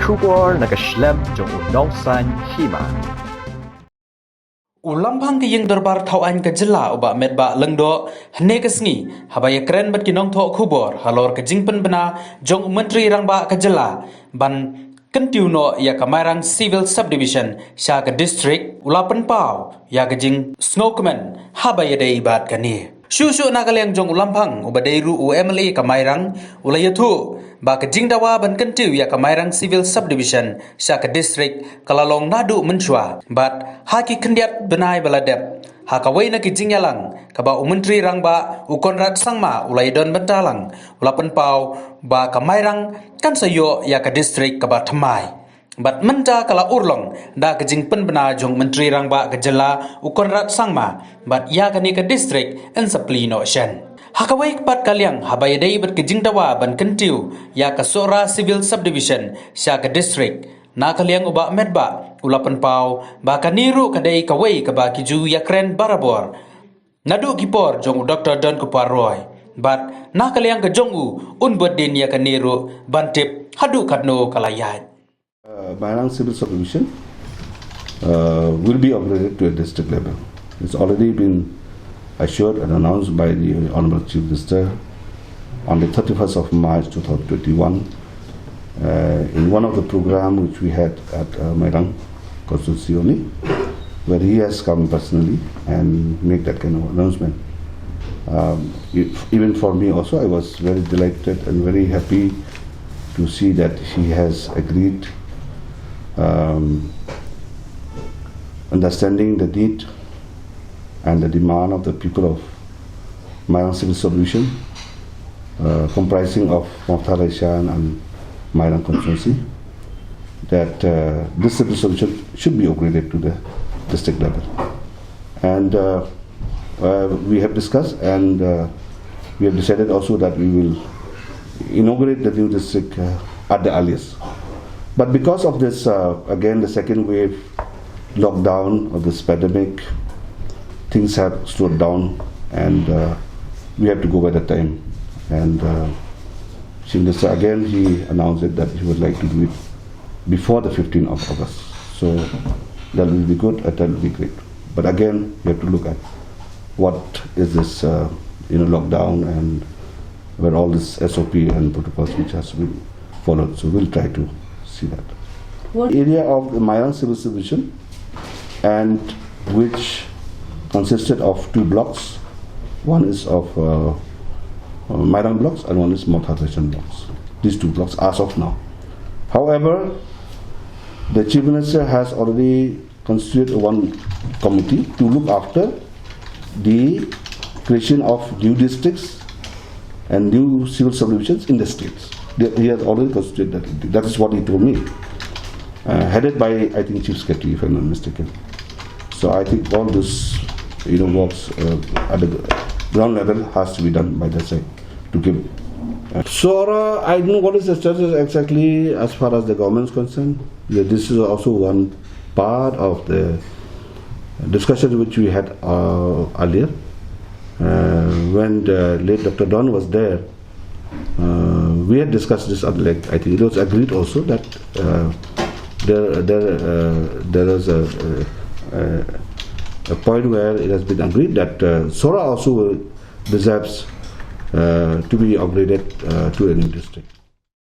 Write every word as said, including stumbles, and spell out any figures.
Khubor na ka shlem jong u nongsan hima. U Lamphang ka Ïing Dorbar Thaw Aiñ ka Jylla u Bah Metbah Lyngdoh hynne ka sngi haba ïakren bad ki nongthoh khubor halor ka jingpynbna jong u Myntri Rangbah ka Jylla ban kyntiew noh ïa ka Mairang Civil Subdivision sha ka district, u la pynpaw ïa ka jingsngewkmen haba ïadei bad kane. Shuh shuh na ka liang jong u Lamphang uba dei ruh u M L A ka Mairang, u la ïathuh ba ka jingdawa ban kyntiew ïa ka Mairang Civil Subdivision sha ka district ka la long naduh mynshuwa bad ha ki khyndiat bnai ba la dep, ha kawei na ki jingïalang kaba u Myntri Rangbah u Conrad Sangma u la ïadon bynta lang, u la pynpaw ba ka Mairang kan sa ïoh ïa ka district kaba thymmai. Bad mynta ka la urlong da ka jingpynbna jong u Myntri Rangbah ka Jylla u Conrad Sangma, bad ïa kane ka district yn sa plie noh shen. Ha kawei pat ka liang, haba ïadei bad ka jingdawa ban kyntiew ïa ka Sohra Civil Subdivision sha ka district, na ka liang u Bah Metbah u la pynpaw ba kane ruh ka dei kawei kaba ki ju ïakren barabor naduh ki por jong u Doctor Don Kupar Roy. Bad na ka liang ka jong u, un bud dien ïa kane ruh ban tip haduh katno ka la ïaid. Uh, Mairang Civil Subdivision uh, will be upgraded to a district level. It's already been assured and announced by the Honorable Chief Minister on the thirty-first of March two thousand twenty-one uh, in one of the program which we had at uh, Mairang constituency only, where he has come personally and make that kind of announcement. Um, if, even for me also, I was very delighted and very happy to see that he has agreed, um, understanding the need and the demand of the people of Mairang Civil Subdivision, uh, comprising of Mawthadraishan and Mairang constituency, that uh, this civil subdivision should be upgraded to the district level. And uh, uh, we have discussed and uh, we have decided also that we will inaugurate the new district uh, at the earliest. But because of this, uh, again, the second wave lockdown of this pandemic, things have slowed down and uh, we have to go by the time. And uh, Chief Minister again, he announced it that he would like to do it before the fifteenth of August. So that will be good and that will be great. But again, we have to look at what is this, uh, you know, lockdown and where all this S O P and protocols which has been followed. So we'll try to see that. What area of the Mairang Civil Subdivision and which consisted of two blocks. One is of uh, uh, Mairang blocks and one is Mawthadraishan blocks. These two blocks as of now. However, the Chief Minister has already constituted one committee to look after the creation of new districts and new civil subdivisions in the states. That he has already constituted that committee. That is what he told me. Uh, headed by, I think, Chief Secretary, if I'm not mistaken. So I think all this, you know, works uh, at the ground level has to be done by the side to give. Uh, Sohra, I don't know what is the status exactly as far as the government is concerned. Yeah, this is also one part of the discussion which we had uh, earlier uh, when the late Doctor Don was there. Uh, we had discussed this at length. I think it was agreed also that uh, there, there, uh, there is a, a, a point where it has been agreed that uh, Sohra also deserves uh, to be upgraded uh, to a new district.